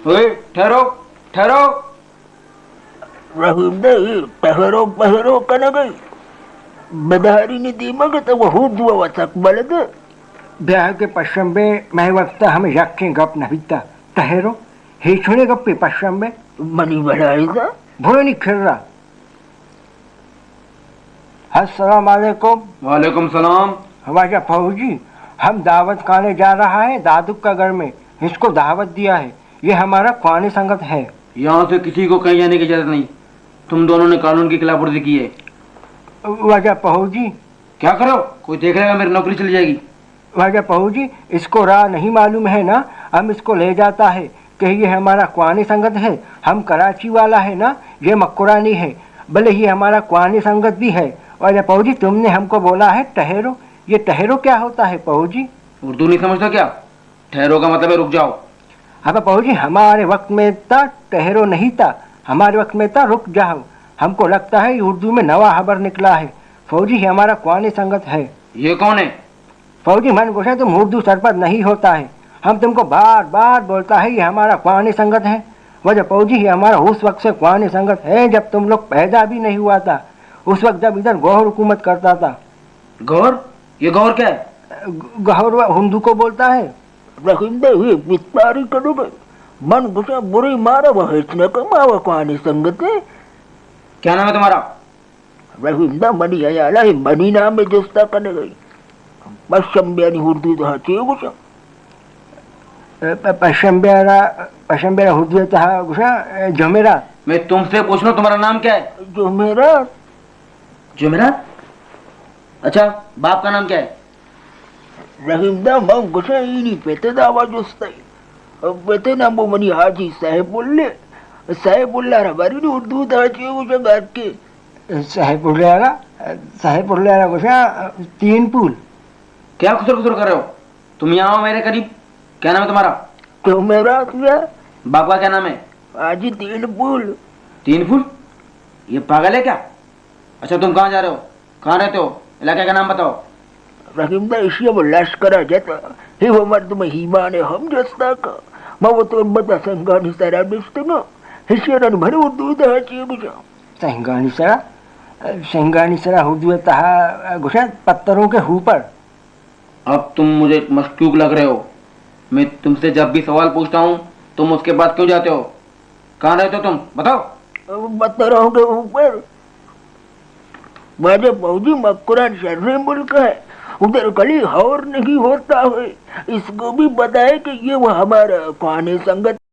اوئے، ٹھہرو، ٹھہرو۔ رحیم دے، ٹہرو پہرو کنگئی۔ بدہاری نے دیما کہ تو وہ دعا وسک بلد۔ بیا کہ پشمبے مئے وقتا ہمے یکیں گپ نہ بیتا۔ ٹہرو، ہیچونے گپے پشمبے۔ منی بلائی دا۔ برو نی کھرا۔ السلام علیکم۔ وعلیکم السلام۔ واجہ فوجی، ہم دعوت کھانے جا رہا ہے، دادک کا گھر میں، اس کو دعوت دیا ہے، یہ ہمارا خوانی سنگت ہے۔ یہاں سے کسی کو کہیں جانے کی اجازت نہیں، تم دونوں نے قانون کی خلاف ورزی کی ہے۔ واجہ فوجی۔ کیا کرو؟ کوئی دیکھ لے گا، میری نوکری چلی جائے گی۔ واجہ پہو جی، اس کو راہ نہیں معلوم ہے نا، ہم اس کو لے جاتا ہے کہ یہ ہمارا خوانی سنگت ہے، ہم کراچی والا ہے نا، یہ مکرانی ہے، بلے یہ ہمارا خوانی سنگت بھی ہے۔ واجہ پہو جی، تم نے ہم کو بولا ہے ٹہرو، یہ ٹہرو کیا ہوتا ہے پہو جی؟ اردو نہیں سمجھتا کیا؟ ٹھہرو کا مطلب ہے رک جاؤ۔ ابے پہو جی، ہمارے وقت میں تا ٹہرو نہیں تا، ہمارے وقت میں تا رک جاؤ۔ ہم کو لگتا ہے یہ اردو میں نوا خبر نکلا ہے۔ پہو جی، یہ ہمارا خوانی سنگت ہے۔ یہ کون ہے؟ پہو جی، من گوشاں تم اردو سرپد نہیں ہوتا ہے، ہم تم کو بار بار بولتا ہے یہ ہمارا خوانی سنگت ہے۔ واجہ پہو جی، یہ ہمارا اس وقت سے خوانی سنگت ہے جب تم لوگ پیدا بھی نہیں ہوا تھا، اس وقت جب ادھر گوہر حکومت کرتا تھا۔ گوہر؟ یہ گوہر کیا ہے؟ گوہر وہ ہندو کو بولتا ہے۔ رحیم دے، یہ بتاری کنو گے۔ من گوشاں برے مارا وہ ہچ نہ کما وہ خوانی سنگت ہے۔ کیا نام ہے تمہارا؟ رحیم دا، منی حیال ءَ منی نام ءَ جستا کنگ ءَ ئے۔ پشمبیانی اردو تہا چے گوشاں؟ پ-، پشمبیارا، پشمبیارا اردو تہا گوشاں، جمعرات۔ میں تم سے پوچھ رہا ہوں، تمہارا نام کیا ہے؟ جمعرات۔ جمعرات؟ اچھا، باپ کا نام کیا ہے؟ رحیم دا، من گوشاں اینی پت ءِ دعوا جست ئے۔ پت ءِ نام بو منی حاجی سیف اللہ۔ سیف اللہ را بارے نی اردو تہا چے گوشاں گار کے؟ سیف اللہ را، سیف اللہ را گوشاں تین پول۔ کیا کسر کسر کر رہے ہو؟ تم یہاں آؤ میرے قریب۔ کیا نام ہے تمہارا؟ تو میرا کیا؟ باپ کا کیا نام ہے؟ حاجی تین پول۔ تین پول؟ یہ پاگل ہے کیا؟ اچھا، تم کہاں جا رہے ہو؟ کہاں رہتے ہو؟ علاقے کا نام بتاؤ۔ رحیم دا، اشی ءَ لشکر ءَ جت، ہی وہ مردم ایمان ہم جستا کا۔ ما وہ تربت سنگانی سرا نشتگا، اشی ءَ بھر اردو تہا چی گوشاں؟ سنگانی سرا، سنگانی سرا اردو تہا گوشاں پتھروں کے اوپر۔ اب تم مجھے مشکوک لگ رہے ہو۔ میں تم سے جب بھی سوال پوچھتا ہوں، تم اس کے بعد کیوں جاتے ہو؟ کہاں رہتے ہو تم؟ بتاؤ۔ پتھروں کے اوپر۔ واجہ پہو جی، مکران شریں ملک ہے، ادھر کلی ہور نہیں ہوتا ہے۔ اس کو بھی پتا ہے کہ یہ وہ ہمارا خوانی سنگت